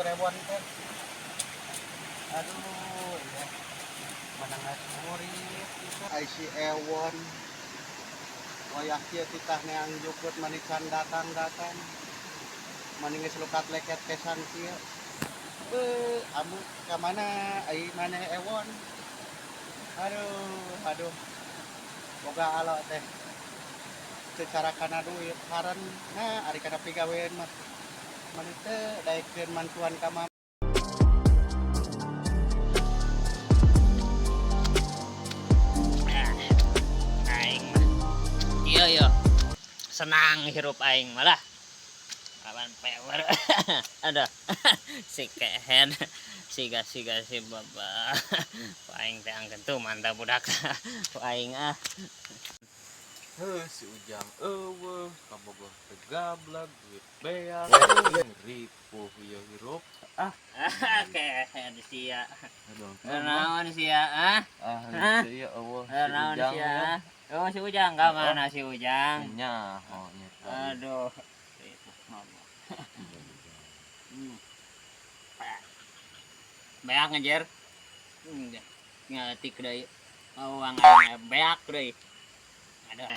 Ewon teh. Aduh, ya. Mana ngabuburit ai si Ewon. Wayah kieu titah neang jukut mani can datang-datang. Mani geus lukat leket kesan kieu. Beuh, amu ka mana ai maneh, Ewon? Aduh, aduh. Boga alo teh. Secara kana duit haren, nah ari kana pigawean mah mani teu daekeun mantuan ka mama. Ah, aing mah. Iya iya. Senang hirup aing malah. Lawan pewer. Ada si kehen siga siga si baba. Aing teh angkeun tuh mantap budak. Aing ah. Heuh, si Ujang euweuh, kabogoh teu gableg, duit beak, ripuh ieu hirup. Ah, Kehen sia. Aduh. Naon sia ah? Ah, Hah? henteu ieu euweuh si Naon Ujang sia? ya. Oh, si Ujang ka mana si Ujang? Nyaho nya tadi. Aduh. Beak ngejer. Ngatik deui. Uang aing beak deui. Aduh.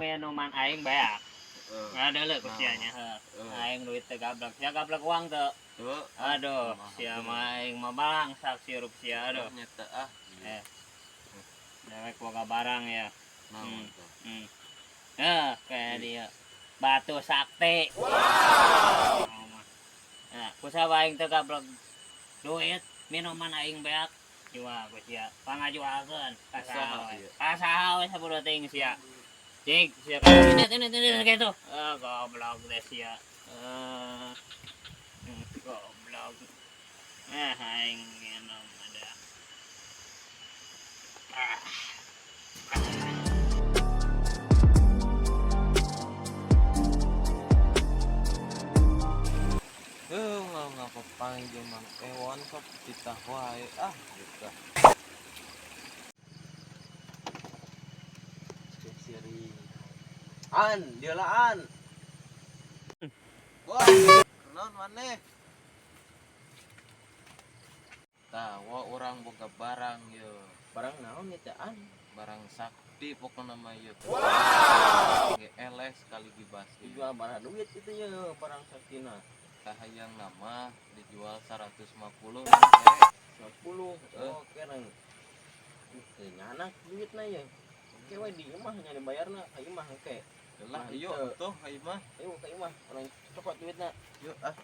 Minuman aing beak. Heeh. Ada leuh ku sia nya. Heeh. Aing duit teu gablek. Sia gablek uang teu? Teu. Aduh, Kumaha sia tuh? Mah aing mah balangsak sirup sia, aduh. Nya teh ah. Eh. Dewek boga barang ya. Naon teh? Eh, kayak dia. Batu sakti. Wow. Nah, kusaha aing teu gablek duit, minuman aing beak. Jual ku sia. Pangajualkeun ka saha Saha we. sia? Ka saha we sabodo teuing sia. Cik, sia ka ini ini ini gitu. Ah, goblok deh sia. Eh, goblok. Eh, aing minum ada. Ah. Heuh, ngapapanggih jeung Mang Ewon sok titah wae ah gitu. Siri. An, dieu lah, An. Wah, kunaon maneh? Tah, wa urang boga barang ye. Barang naon ieu teh, An? Barang sakti pokona mah ieu. Wow. Ge eleh sekali gibas. Dijual barang duit itu ya barang saktina? Tah, hayang nama dijual 150 mere. 50? Eh. Oke, nang teu nyanak duitna ya. Oke we, di imah nya dibayarna ka imah engke. Lah, Mah ieu henteu. tuh ka imah. Ayo ka imah urang cokot duitna. Yuk ah.